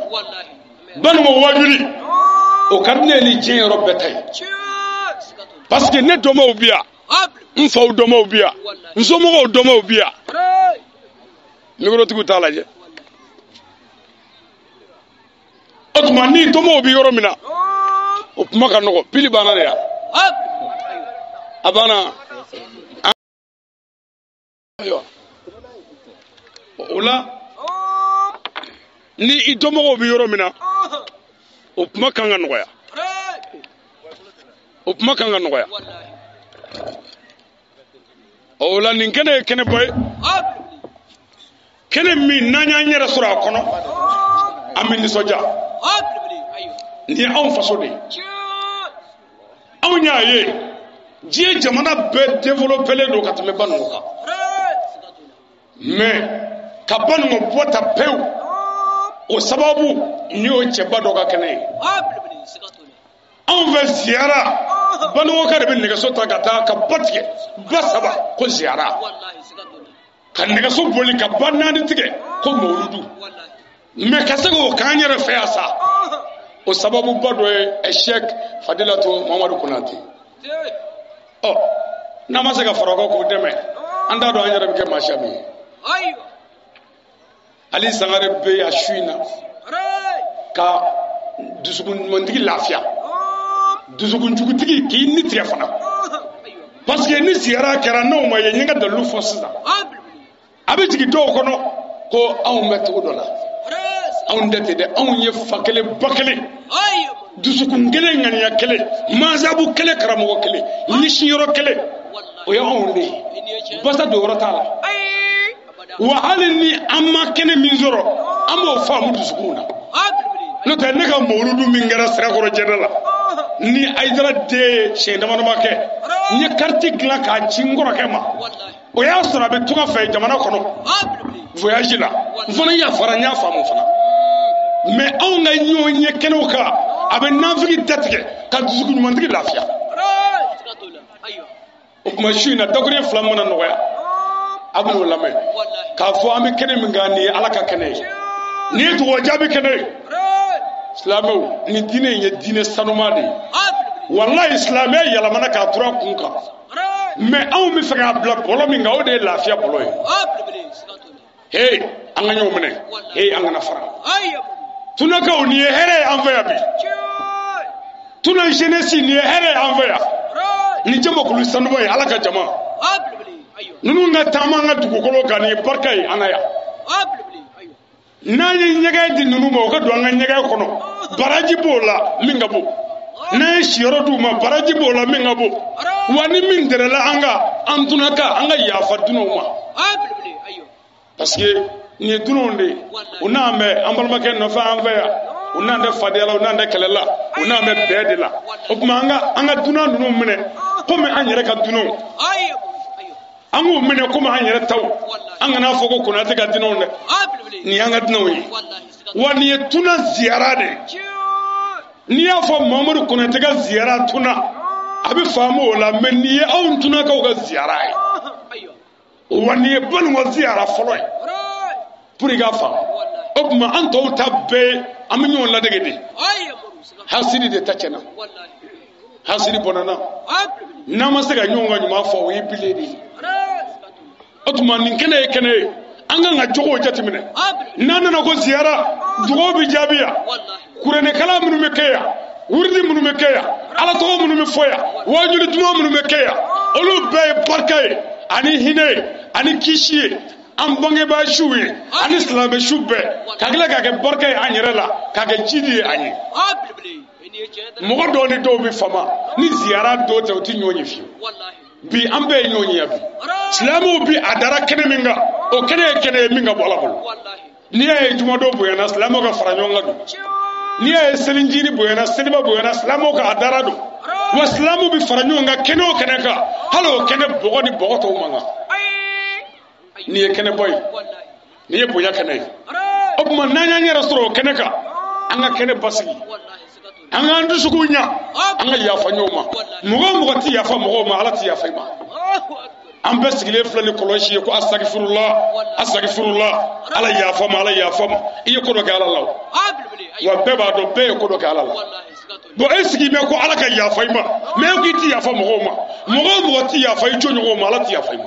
Banikɔ wajuli o ka di ne ye ni diɲɛ yɔrɔ bɛɛ ta ye parce que ne dɔnbaw bi yan n faw dɔnbaw bi yan n somɔgɔw dɔnbaw bi yan mikorotigiw t'a lajɛ o tuma ni dɔnbaw bi yɔrɔ min na o kuma ka nɔgɔ pili banna de yan a banna ayiwa o la ni i dɔnbagaw bi yɔrɔ min na o kuma kan ka nɔgɔya o kuma kan ka nɔgɔya o la nin kɛnɛ ye kɛnɛba ye kɛnɛ min n'an y'an yɛrɛ sɔrɔ a kɔnɔ an bɛ nisɔndiya nin ye anw faso de ye anw y'a ye diɲɛ jamana bɛɛ développélen don ka tɛmɛ Banikɔ kan mais ka Banikɔ bɔ ta pewu o sababu ni y'o cɛba dɔ ka kɛnɛ ye anw fɛ ziyara Banikɔka de bɛ nɛgɛso ta ka taa ka ba tigɛ ba saba ko ziyara ka nɛgɛso boli ka ba naani tigɛ ko mawuludu mais ka se k'o k'an yɛrɛ fɛ yan sa o sababuba dɔ ye Cheikh Fadilatu Mamadu Konate ɔ n'an ma se ka fara o kan k'o dɛmɛ an t'a dɔn an yɛrɛ bɛ kɛ maa siya min ye Ali Sangare bɛ yan su in na ka dusukunɲumantigi lafiya dusukunjugutigi k'i ni tigɛ fana parce que ni ziyara kɛra n'o ma ye n ye n ka dalilu fɔ sisan a bɛ jigin dɔw kɔnɔ ko anw bɛ cogo dɔ la anw tɛ ten dɛ anw ye fa kelen ba kelen dusukun kelen ŋaniya kelen mazabu kelen karamɔgɔ kelen ɲɛsinyɔrɔ kelen o ye anw de ye basa don yɔrɔ t'a la wa hali ni an ma kɛnɛ min sɔrɔ an b'o faamu dusukun na n'o tɛ ne ka mawuludu min kɛra Sirakɔrɔ jɛda la ni Hayidara den ye siɲɛ dama dama kɛ n ye kariti dilan k'a ci n kɔrɔkɛ ma o y'a sɔrɔ a bɛ tunga fɛ jamana kɔnɔ voyage la n fana yafara n y'a faamu fana mais anw ka ɲɔgɔn ye kɛnɛw kan a bɛ nafigi datigɛ ka dusukun ɲumantigi lafiya o tuma su in na dakuruɲɛ fila mana nɔgɔya a bɛn'o lamɛn k'a fɔ an bɛ kɛnɛ min kan nin ye Ala ka kɛnɛ ye nin ye dugawu jaabi kɛnɛ ye silamɛw nin diinɛ in ye diinɛ sanuman de ye walayi silamɛya yɛlɛmana k'a turu a kun kan mais anw bɛ fɛ k'a bila bɔlɔ min kan o de ye lafiya bɔlɔ ye hey an ka ɲɔgɔn minɛ hey an kana fara tunakaw nin ye hɛrɛ ye an fɛ yan bi tuna jeunesse nin ye hɛrɛ ye an fɛ yan. Nin jamakulu sanuba ye Ala ka jama. Ninnu ka taama an ka dugukolo kan nin ye barika ye an na yan. N'an ye ɲɛgɛn di ninnu ma o ka don an ka ɲɛgɛn kɔnɔ baraji b'o la min ka bon. N'an ye siyɔrɔ d'u ma baraji b'o la min ka bon. Wa ni min tɛrɛla an ka an dunanka an ka yafa dunanw ma. Parce que nin ye dunanw de ye. U n'an bɛ an balimakɛ nɔfɛ an fɛ yan. U n'an tɛ fadenya la u n'an tɛ kɛlɛ la u n'an bɛ bɛn de la. O tuma an ka dunan ninnu minɛ komi an yɛrɛ ka dunanw. An k'u minɛ komi an yɛrɛ taw. An kana fɔ ko Konate ka dunanw dɛ. Nin y'an ka dunanw ye. Wa nin ye tunan ziyara de ye. N'i y'a fɔ Mamadu Konate ka ziyara tuna a bɛ faamu o la mɛ nin ye anw tunakaw ka ziyara ye. Wa nin ye Banikɔ ziyara fɔlɔ ye. Pour i k'a faamu. O tuma an tɔw ta bɛɛ an bɛ ɲɔgɔn ladege de. Hasidi de ta tiɲɛna. Hasidi bɔnna. N'an ma se ka ɲɔgɔn ka ɲuman fɔ o ye bile de ye. O tuma nin kɛnɛ ye kɛnɛ ye an kan ka jogow jateminɛ. N'an nana ko ziyara dugawu bɛ jaabi yan. Kuranɛkalan minnu bɛ kɛ yan wurudi minnu bɛ kɛ yan ala tɔgɔ minnu bɛ fɔ yan waajuli duman minnu bɛ kɛ yan olu bɛɛ ye barika ye ani hinɛ ye ani kisi ye an bangebaa siw ye ani silamɛ siw bɛɛ ka tila k'a kɛ barika ye an yɛrɛ la k'a kɛ jidi ye an ye. Mɔgɔ dɔw ni dɔw bɛ fama ni ziyara dɔw tɛ u tɛ ɲɔgɔn ye fiyewu. Bi an bɛɛ ye ɲɔgɔn ye bi. Silamɛw bi a dara kɛnɛ min kan o kɛnɛ ye kɛnɛ ye min ka bɔ Ala bolo. N'i y'a ye jumadon bonyana silamɛw ka fara ɲɔgɔn kan don. N'i y'a ye selicini bonyana seliba bonyana silamɛw ka a dara don. Wa silamɛw bɛ fara ɲɔgɔn kan kɛnɛ o kɛnɛ kan hali o kɛnɛ bɔgɔ ni bɔgɔ tɔw man kan. Nin ye kɛnɛba ye. Nin ye bonya kɛnɛ ye. O tuma n'an y'an yɛrɛ sɔrɔ o kɛnɛ kan an ka kɛnɛ basigi. An k'an dusukun ɲa an ka yafa ɲɔgɔn ma. Mɔgɔ o mɔgɔ ti yafa mɔgɔw ma Ala ti yafa i ma. An bɛɛ sigilen filɛ ni kɔlɔsi ye ko asagifurula asagifurula Ala yafa ma Ala yafa ma i ye ko dɔ kɛ Ala la o. Wa bɛɛ b'a dɔn bɛɛ ye ko dɔ kɛ Ala la. Bon e sigi bɛ ko Ala ka yafa i ma mɛ e ko i ti yafa mɔgɔw ma. Mɔgɔ o mɔgɔ ti yafa i jɔɲɔgɔnw ma Ala ti yafa i ma.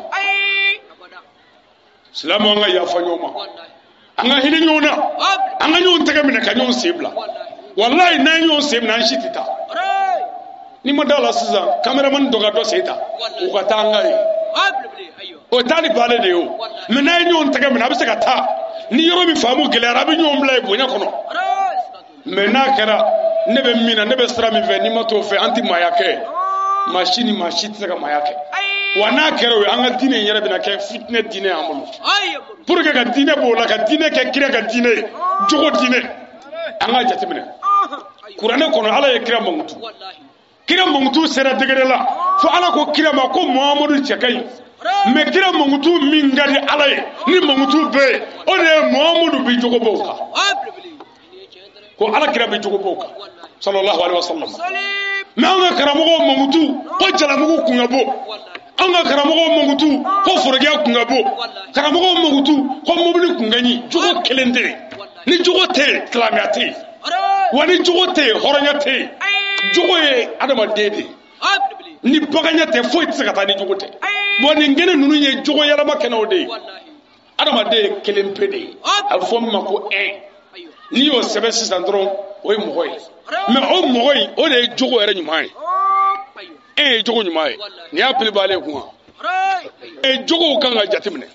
Silamɛw an ka yafa ɲɔgɔn ma. An ka hinɛ ɲɔgɔn na. An ka ɲɔgɔn tɛgɛ minɛ ka ɲɔgɔn sen bila. Walayi n'an ye ɲɔgɔn sen minɛ an si tɛ taa. N'i ma da la sisan kameramani dɔ ka dɔ sen ta u ka taa an ka ye. O taa ni baale de ye o. Mɛ n'a ye ɲɔgɔn tɛgɛ minɛ a bɛ se ka taa. Ni yɔrɔ min faamu gɛlɛyara a bɛ ɲɔgɔn bila yen bonya kɔnɔ. Mɛ n'a kɛra ne bɛ min na ne bɛ sira min fɛ n'i ma t'o fɛ an tɛ maaya kɛ. Maa si ni maa si tɛ se ka maaya kɛ. Wa n'a kɛra o ye an ka diinɛ in yɛrɛ bɛna kɛ fitinɛ diinɛ y'an bolo. Pour que ka diinɛ b'o la ka diinɛ kɛ kira ka diinɛ ye jogo diinɛ an k'a jateminɛ. Kuranɛ kɔnɔ Ala ye kira mankutu. Kira mankutu sera degré la fo Ala ko kira ma ko Muhamadu cɛ ka ɲi. Mɛ kira mankutu min ka di Ala ye ni mankutu bɛɛ ye o de ye Muhamadu bi jogo b'o kan. Ko Ala kira bi jogo b'o kan. Sallallahu alaihi wasallam. Mɛ an ka karamɔgɔw mankutu ko jalamugu kun ka bon. An ka karamɔgɔw mankutu ko forokɛya kun ka bon. Karamɔgɔw mankutu ko mobili kun ka ɲi. Jogo kelen tɛ yen. Ni jogo tɛ yen silamɛya tɛ yen. Wa ni jogo tɛ yen hɔrɔnya tɛ yen. Jogo ye adamaden de ye. Ni baganya tɛ foyi tɛ se ka taa ni jogo tɛ. Bon nin kɛnɛ ninnu ye jogo yɛlɛma kɛnɛw de ye. Adamaden ye kelen pe de ye. A bɛ fɔ min ma ko un. N'i y'o sɛbɛn sisan dɔrɔn o ye mɔgɔ ye. Mɛ o mɔgɔ in o de ye jogo yɛrɛ ɲuman ye. E ye jogo ɲuman ye. Nin y'a pili b'ale kun wa. E jogow kan ka jateminɛ.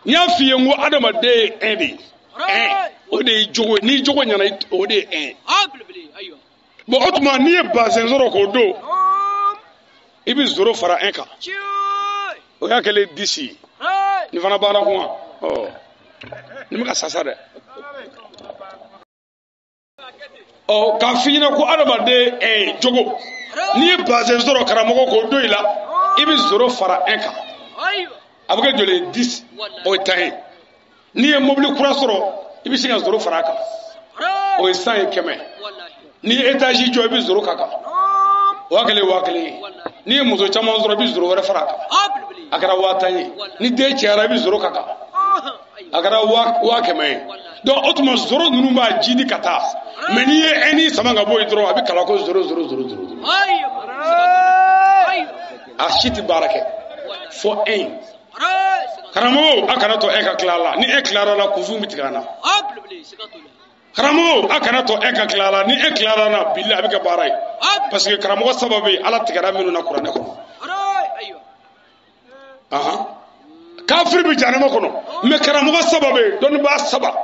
N y'a f'i ye n ko adamaden ye un de ye. Un o de ye jogo ye. Ni jogo ɲɛna o de ye un ye. Bon o tuma n'i ye bazɛn sɔrɔ k'o don i bɛ zéro fara un kan. O y'a kɛlen 10 ye. Nin fana banna kun wa. Ɔ nin bɛ ka sasa dɛ. Ɔ k'a f'i ɲɛna ko adamaden jogo n'i ye bazɛn sɔrɔ karamɔgɔ k'o don i la i bɛ zéro fara un kan. A bɛ kɛ joli ye 10 o ye 10 ye. N'i ye mobili kura sɔrɔ i bɛ se ka zéro fara a kan. O ye 100 ye 100. N'i ye étage jɔ i bɛ zéro k'a kan. O y'a kɛlen 5000 ye. N'i ye muso caman sɔrɔ i bɛ zéro wɛrɛ fara a kan. A kɛra 10 000 ye. Ni den cayara i bɛ zéro k'a kan. A kɛra 100 000 ye. Donc o tuma zéro ninnu b'a jidi ka taa. Mɛ n'i ye un sama ka bɔ yen dɔrɔn a bɛ kalan ko 0 0 0 0 0. A si tɛ baara kɛ fo un. Karamɔgɔw a kana to e ka tila a la. Ni e tilara la kunfin bɛ tigɛ an na. Karamɔgɔ a kana to e ka tila la, ni e tilara na bilahi a bɛ kɛ baara ye. Parce que karamɔgɔ saba bɛ yen Ala tigɛra minnu na kuranɛ kɔnɔ. Kafiri bɛ jahanama kɔnɔ, mais karamɔgɔ saba bɛ yen, dɔnnibaa saba,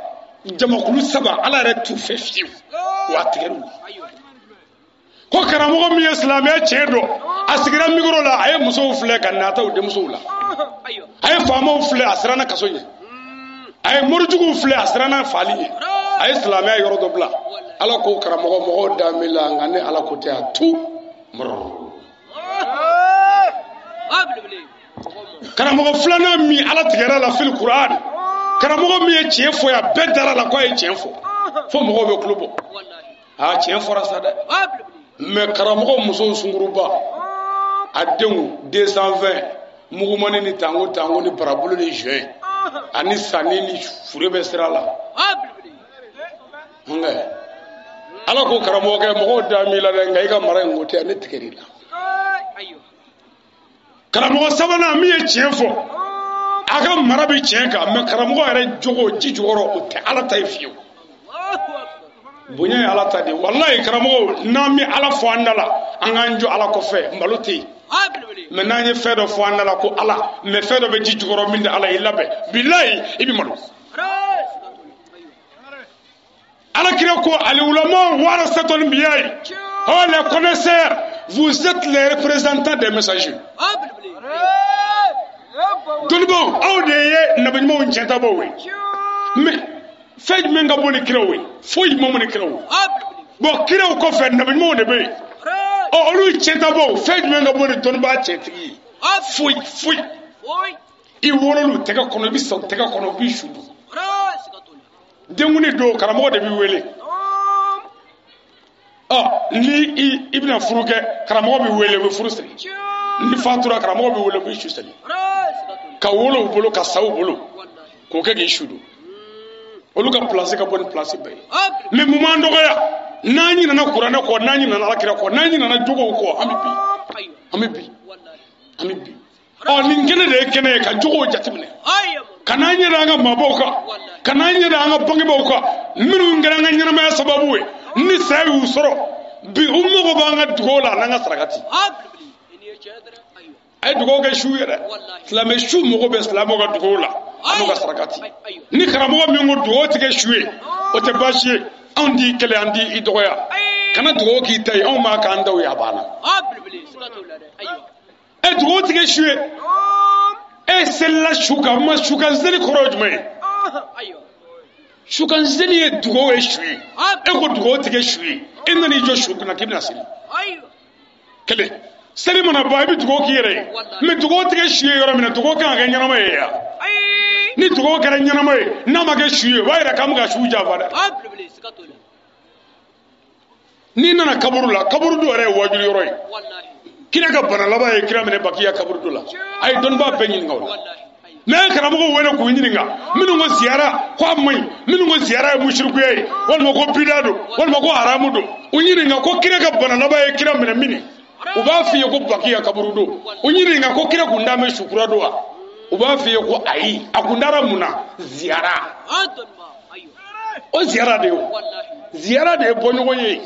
jamakulu saba, Ala yɛrɛ t'u fɛ fiyewu, wa a tigɛr'u la. Ko karamɔgɔ min ye silamɛya tiɲɛ dɔn, a sigira mikoro la, a ye musow filɛ ka nata u denmusow la, a ye faamaw filɛ, a siranna kaso ɲɛ, a ye morijuguw filɛ, a siranna faali ɲɛ, a ye silamɛya yɔrɔ dɔ bila. Ala ko karamɔgɔ mɔgɔw dan b'i la, nka ne Ala ko tɛ a tu. Karamɔgɔ filanan min Ala tigɛra la fil Kuran, karamɔgɔ min ye tiɲɛ fɔ a bɛɛ dara la k'a ye tiɲɛ fɔ, fo mɔgɔw bɛ tulo bɔ. A tiɲɛ fɔra sa dɛ. Mais karamɔgɔ musow sunkuruba, a denw 220 mugumani ni tango tango ni barabolo ni juin ani sanni ni fure bɛ sira la. Nka Ala ko karamɔgɔkɛ mɔgɔw da m'i la dɛ, nka i ka mara in ko tɛ, ne tigɛr'i la. Karamɔgɔ sabanan min ye tiɲɛ fɔ, a ka mara bɛ tiɲɛ kan, mais karamɔgɔ yɛrɛ jogo ji jukɔrɔ o tɛ Ala ta ye fiyewu. Bonya ye Ala ta de ye. Walayi karamɔgɔ, n'an bɛ Ala fɔ an da la, an k'an jɔ Ala kɔfɛ, malo tɛ yen. Mais n'an ye fɛn dɔ fɔ an da la ko Ala, mais fɛn dɔ bɛ ji jukɔrɔ min tɛ Ala ye, i labɛn, bilayi i bɛ malo. Ala kira ko aliwulama warasatul anbiya, oh les connaisseurs, vous êtes les représentants des messagers. Dɔnnibaaw, aw de ye nabiɲumanw tiɲɛtabaw ye. Mais fɛn jumɛn ka bon ni kiraw ye? Foyi ma bon ni kiraw ye. Bon kiraw kɔfɛ nabiɲumanw de bɛ yen. Ɔ olu tiɲɛtabaw, fɛn jumɛn ka bon ni dɔnnibaa tiɲɛtigi ye? Foyi foyi. I wolol'u tɛgɛ kɔnɔ, i bɛ sa u tɛgɛ kɔnɔ, u b'i su dun. Denkundi don, karamɔgɔ de b'i wele. Ɔ ni i bɛna furu kɛ, karamɔgɔ b'i wele, u bɛ furu siri. Ni fatura, karamɔgɔ b'i wele, u b'i su seli. Ka wolo u bolo, ka sa u bolo, k'o kɛ k'i su don. Olu ka place ka bɔ ni place bɛɛ ye. Mais mun b'an dɔgɔya? N'an ɲinɛna kuranɛ kɔ, n'an ɲinɛna alakira kɔ, n'an ɲinɛna jogow kɔ, an bɛ bin. An bɛ bin. An bɛ bin. Ɔ nin kɛnɛ de ye kɛnɛ ye ka jogow jateminɛ. Ka n'an ɲɛ da an ka maabaw kan, ka n'an ɲɛ da an ka bangebaaw kan, minnu kɛra an ka ɲɛnamaya sababu ye, ni saya y'u sɔrɔ bi, u mago b'an ka dugawu la an'an ka sarakati. A ye dugawu kɛ su ye dɛ. Silamɛ su mago bɛ silamɛw ka dugawu la an'u ka sarakati. Ni karamɔgɔ min ko dugawu tɛ kɛ su ye, o tɛ baasi ye. Anw t'i kɛlɛ, an t'i dɔgɔya. Kana dugawu k'i ta ye, anw b'a k'an taw ye, a banna. E dugawu tɛ kɛ su ye. E selila su kan, ma su kan seli kɔrɔ ye jumɛn ye? Su kan seli ye dugawu ye su ye. E ko dugawu tɛ kɛ su ye, e nana i jɔ su kunna k'i bɛna seli. Kelen, seli mana ban i bɛ dugawu k'i yɛrɛ ye, mais dugawu tɛ kɛ su ye yɔrɔ min na, dugawu kan ka kɛ ɲɛnama ye yan. Ni dugawu kɛra ɲɛnama ye, n'a ma kɛ su ye, o b'a yira k'an bɛ ka su janfa dɛ. N'i nana kaburu la, kaburu dɔ yɛrɛ ye wajuli yɔrɔ ye. Kira ka bana laban ye kira minɛ Bakiya kaburu dɔ la. A ye dɔnnibaa bɛɛ ɲininka o la. N'a ye karamɔgɔw wele k'u ɲininka, minnu ko ziyara ko a man ɲi, minnu ko ziyara ye musirikuya ye, walima ko bida don, walima ko haramu don, u ɲininka ko kira ka bana laban ye kira minɛ min, u b'a f'i ye ko Bakiya kaburu don. U ɲininka ko kira kun dalen bɛ sukura don wa? U b'a f'i ye ko ayi, a kun dara mun na? Ziyara. O ziyara de ye o. Ziyara de ye bɔɲɔgɔn ye.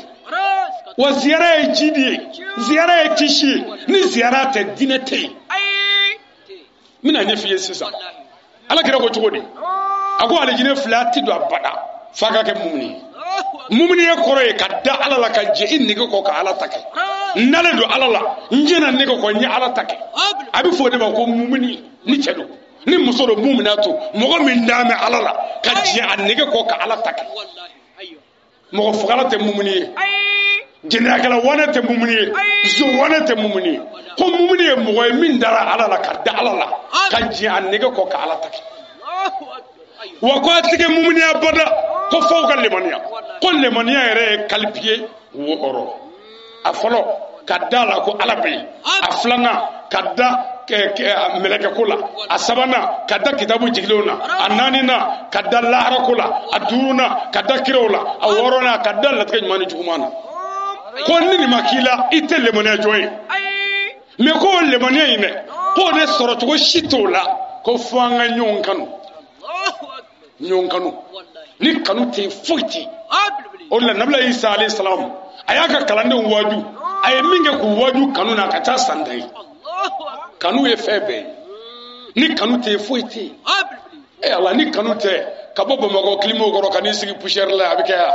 Wa ziyara ye jidi ye, ziyara ye kisi ye. Ni ziyara tɛ, diinɛ tɛ yen. N bɛna ɲɛf'i ye sisan. Ala kira ko cogo di? A ko alijinɛ filɛ, a ti don abada f'a ka kɛ mumuni ye. Mumuni ye kɔrɔ ye ka da Ala la, ka jɛ i nege kɔ ka Ala ta kɛ. N dalen don Ala la, n jɛnna nege kɔ, n ye Ala ta kɛ. A bɛ fɔ o de ma ko mumuni. Ni cɛ don, ni muso don, mumuna to. Mɔgɔ min dalen bɛ Ala la, ka jɛ a nege kɔ ka Ala ta kɛ. Mɔgɔ fagala tɛ mumuni ye, jɛnɛyakɛla wanɛ tɛ mumuni ye, zon wanɛ tɛ mumuni ye. Ko mumuni ye mɔgɔ ye min dara Ala la, ka da Ala la, ka jɛ a nege kɔ ka Ala ta kɛ. Wa ko a tɛ kɛ mumuniya bada, ko f'aw ka lemaniya. Ko lemaniya yɛrɛ ye kalipiye 6. A fɔlɔ, ka da la ko Ala bɛ yen. A filanan, ka da mɛlɛkɛ ko la. A sabanan, ka da kitabu jigilenw na. A naaninan, ka da lahara ko la. A duurunan, ka da kiraw la. A wɔɔrɔnan, ka da latigɛ ɲuman ni juguman na. Ko ni nin ma k'i la, i tɛ lemaniya jɔn ye. Mais ko o lemaniya in dɛ, k'o de sɔrɔcogo si t'o la, ko fo an ka ɲɔgɔn kanu. Ɲɔgɔn kanu. Ni kanu tɛ yen, foyi tɛ yen. O de la Nabila Isa alayhi salam, a y'a ka kalandenw waaju, a ye min kɛ k'u waaju kanu na, a ka ca san 10 ye. Kanu ye fɛn bɛɛ ye. Ni kanu tɛ yen, foyi tɛ yen. E Ala, ni kanu tɛ, ka bɔ Bamakɔ kilimaw kɔrɔ ka n'i sigi poussière la, a bɛ kɛ yan.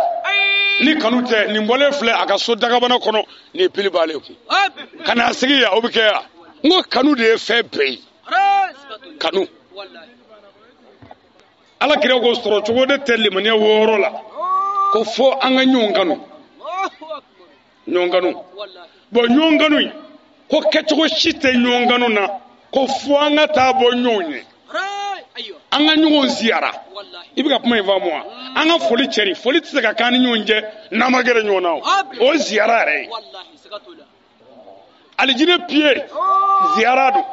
Ni kanu tɛ, nin bɔlen filɛ a ka so dagabana kɔnɔ, nin ye pili b'ale kun, ka n'a sigi yan, o bɛ kɛ yan. N ko kanu de ye fɛn bɛɛ ye. Kanu. Ala kira ko sɔrɔ cogo de tɛ limaniya wɔɔrɔ la, ko fo an ka ɲɔgɔn kanu. Ɲɔgɔn kanu. Bon, ɲɔgɔn kanu in, ko kɛcogo si tɛ ɲɔgɔn kanu na, ko fo an ka taa bɔ ɲɔgɔn ye, an ka ɲɔgɔn ziyara. I bɛ ka kuma in faamu wa? An ka foli cɛri, foli tɛ se ka k'an ni ɲɔgɔn cɛ n'an ma gɛrɛ ɲɔgɔn na. O o ye ziyara yɛrɛ ye. Alijinɛ piye ziyara don.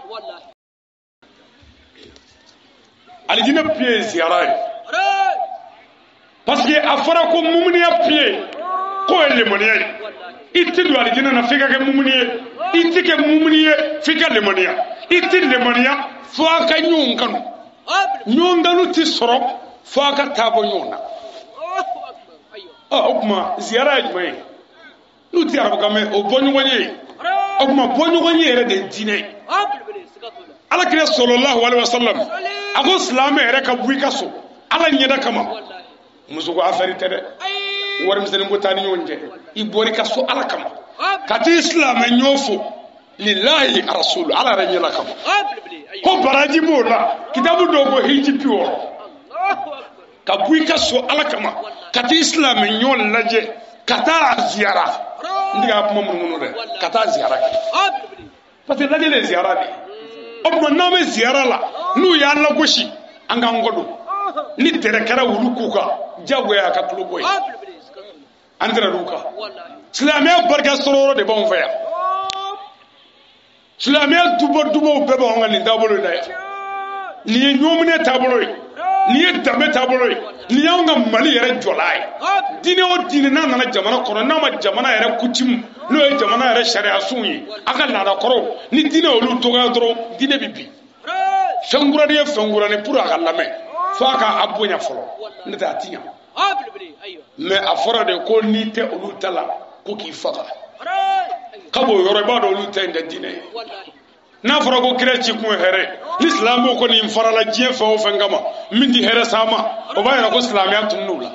Alijinɛ piye ye ziyara ye, parce que a fɔra ko mumuniya piye k'o ye lemaniya ye. I tɛ don alijinɛ na f'i ka kɛ mumuni ye, i tɛ kɛ mumuni ye f'i ka lemaniya, i tɛ lemaniya fo a ka ɲɔgɔn kanu. Ɲɔgɔn kanu tɛ sɔrɔ fo a ka taa bɔ ɲɔgɔn na. Ɔ, o tuma ziyara ye jumɛn ye? N'u tɛ arabukan mɛn, o bɔ ɲɔgɔn ye. O tuma bɔ ɲɔgɔn ye yɛrɛ de ye diinɛ ye. Ala kira sallallahu alaihi wasallam a ko silamɛ yɛrɛ ka bɔ i ka so Ala ɲɛda kama. Muso ko affaire tɛ dɛ, warimisɛnnin ko t'an ni ɲɔgɔn cɛ. I bɔra i ka so Ala kama ka t'i silamɛ ɲɔ fo lillahi rasulu, Ala yɛrɛ ɲɛla kama, ko baraji b'o la. Kitabu dɔw ko hiji 60. Ka bɔ i ka so Ala kama ka t'i silamɛ ɲɔ lajɛ, ka taa a ziyara. N tɛ ka kuma munumunu dɛ, ka taa ziyara kɛ, parce que lajɛli ye ziyara de ye. O tuma n'an bɛ ziyara la, n'u y'an lagosi, an k'an kɔ don. Ni tɛrɛ kɛra wulu k'u kan, diyagoya a ka tulo bɔ yen, an tɛrɛ d'u kan. Silamɛya barika sɔrɔ yɔrɔ de b'anw fɛ yan. Silamɛya duba dubaw bɛɛ b'anw ka nin taabolo in na yan. Nin ye ɲɔgɔnminɛ taabolo ye, nin ye danbe taabolo ye, nin y'anw ka Mali yɛrɛ jɔla ye. Diinɛ o diinɛ n'a nana jamana kɔnɔ, n'a ma jamana yɛrɛ coutume, n'o ye jamana yɛrɛ sariyasunw ye, a ka laada kɔrɔw, ni diinɛ olu dɔgɔya dɔrɔn, diinɛ bɛ bin. Fɛn kuranin ye fɛn kuranin, pour a ka lamɛn, fo a ka a bonya fɔlɔ, n'o tɛ a ti ɲa. Mais a fɔra de ko n'i tɛ olu ta la, ko k'i faga. Kab'o yɔrɔ, i b'a dɔn olu ta in tɛ diinɛ ye. N'a fɔra ko kira ci kun ye hɛrɛ, ni silamɛw kɔni farala diɲɛ fɛn o fɛn kama min ti hɛrɛ s'a ma, o b'a yira ko silamɛya tunn'u la.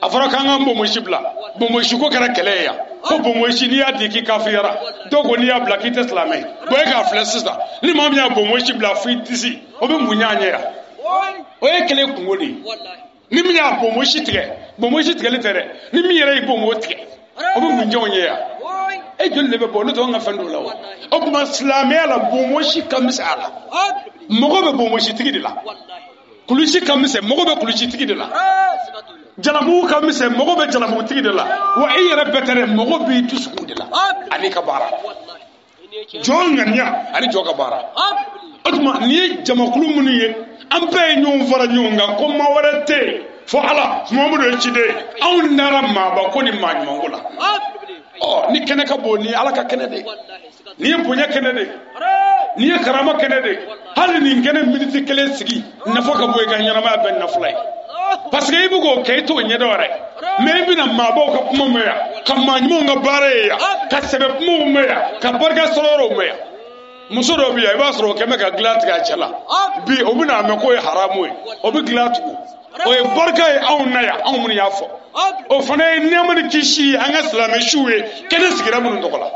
A fɔra k'an k'an bonbonsi bila, bonbonsi ko kɛra kɛlɛ ye yan, ko bonbonsi n'i y'a di k'i kafiriyara, dɔw ko n'i y'a bila k'i tɛ silamɛ ye. Bon, e k'a filɛ sisan, ni maa min y'a bonbonsi bila fo i disi, o bɛ mun ɲ'a ɲɛ yan? O ye kɛlɛ kungo de ye. Ni min y'a bonbonsi tigɛ, bonbonsi tigɛli tɛ dɛ, ni min yɛrɛ y'i bonbon tigɛ, o bɛ mun jɛ o ɲɛ yan? E joli de bɛ bɔ? Ne t'anw ka fɛn dɔw la o. O tuma silamɛya la, bonbonsi ka misɛn a la, mɔgɔ bɛ bonbonsitigi de la. Kulusi ka misɛn, mɔgɔ bɛ kulusitigi de la. Jalamugu ka misɛn, mɔgɔ bɛ jalamugutigi de la. Wa i yɛrɛ bɛɛ tɛ dɛ, mɔgɔ b'i dusukun de la ani ka baara, jɔn ŋaniya ani jɔn ka baara. O tuma nin ye jamakulu minnu ye, an bɛɛ ye ɲɔgɔn fara ɲɔgɔn kan ko maa wɛrɛ tɛ yen fo Ala, Muhamadu ye ciden ye. Anw nara maaba ko ni maa ɲuman ko la. Ɔ, ni kɛnɛ ka bon, ni Ala ka kɛnɛ de ye, nin ye bonya kɛnɛ de ye, nin ye karama kɛnɛ de ye. Hali nin kɛnɛ miniti kelen sigi nafa ka bon i ka ɲɛnamaya bɛɛ nafula ye, parce que i bɛ k'o kɛ, i t'o ɲɛdɔn yɛrɛ. Mais i bɛna maabaw ka kuma mɛn yan, ka maa ɲumanw ka baara ye yan, ka sɛbɛ kumaw mɛn yan, ka barika sɔrɔ yɔrɔw mɛn yan. Muso dɔw bɛ yan, i b'a sɔrɔ o kɛn bɛ ka dilan tigɛ a cɛ la bi, o bɛna a mɛn k'o ye haramu ye, o bɛ dilan tugun. O ye barika ye anw na yan, anw minnu y'a fɔ, o fana ye nɛɛma ni kisi ye an ka silamɛ siw ye kɛnɛ sigira minnu tɔgɔ la.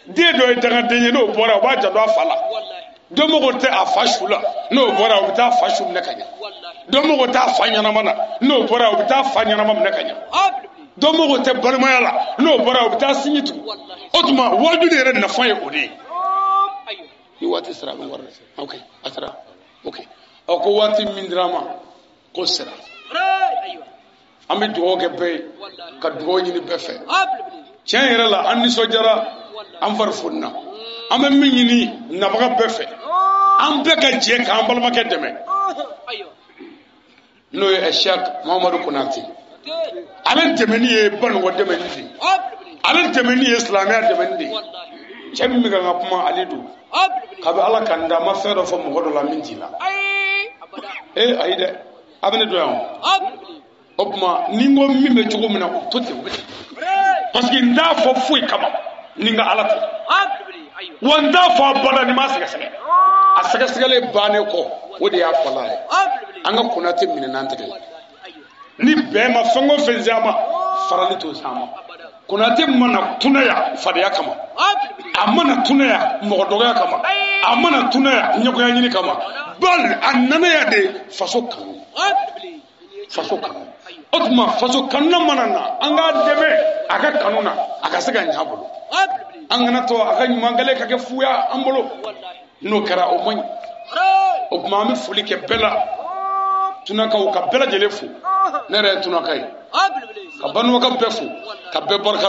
Den dɔ ye dangaden ye, n'o bɔra, o b'a janto a fa la. Dɔ mago tɛ a fa su la, n'o bɔra, o bɛ taa fa su minɛ ka ɲɛ. Dɔ mago t'a fa ɲɛnama na, n'o bɔra, o bɛ taa fa ɲɛnama minɛ ka ɲɛ. Dɔ mago tɛ balimaya la, n'o bɔra, o bɛ taa sinji tugu. O tuma wajuli yɛrɛ nafa ye o de ye. Ni waati sera, a bɛ wari. Ok, a sera. Ok, ɔ, ko waati min dira ma, ko sera. An bɛ dugawu kɛ bɛɛ ye, ka dugawu ɲini bɛɛ fɛ. Tiɲɛ yɛrɛ la, an nisɔndiyara, an fari fonina. An bɛ min ɲini nabaga bɛɛ fɛ, an bɛɛ ka jɛ k'an balimakɛ dɛmɛ, n'o ye Cheikh Muhammadu Konate. Ale dɛmɛni ye Banikɔ dɛmɛni de ye, ale dɛmɛni ye silamɛya dɛmɛni de ye. Cɛ min bɛ ka n ka kuma, ale don. Kabi Ala ka n da, n ma fɛn dɔ fɔ mɔgɔ dɔ la min t'i la. Ee, ayi dɛ. A bɛ ne dɔn yan o. O tuma ni n ko min bɛ cogo min na, o to ten, o bɛ ten, parce que n t'a fɔ foyi kama ni n ka Ala tɛ, wa n t'a fɔ abada ni n m'a sɛgɛsɛgɛ. A sɛgɛsɛgɛlen bannen kɔ, o de y'a fɔla ye. An ka Konate minɛ n'an tɛgɛ ye. Ni bɛn ma fɛn o fɛn se an ma, farali t'o se an ma. Konate mana tuna yan fadenya kama, a mana tuna yan mɔgɔ dɔgɔya kama, a mana tuna yan ɲɛgoya ɲini kama, bali a nana yan de faso kanu, faso kanu. O tuma faso kanu mana na, an k'a dɛmɛ a ka kanu na, a ka se ka ɲɛ a bolo. An kana to a ka ɲuman kɛlen ka kɛ fuya an bolo. N'o kɛra, o man ɲi. O tuma an bɛ foli kɛ bɛɛ la, tunakaw ka bɛɛ lajɛlen fo. Ne yɛrɛ ye tunaka ye, ka Banuwaka bɛɛ fo, ka bɛɛ barika.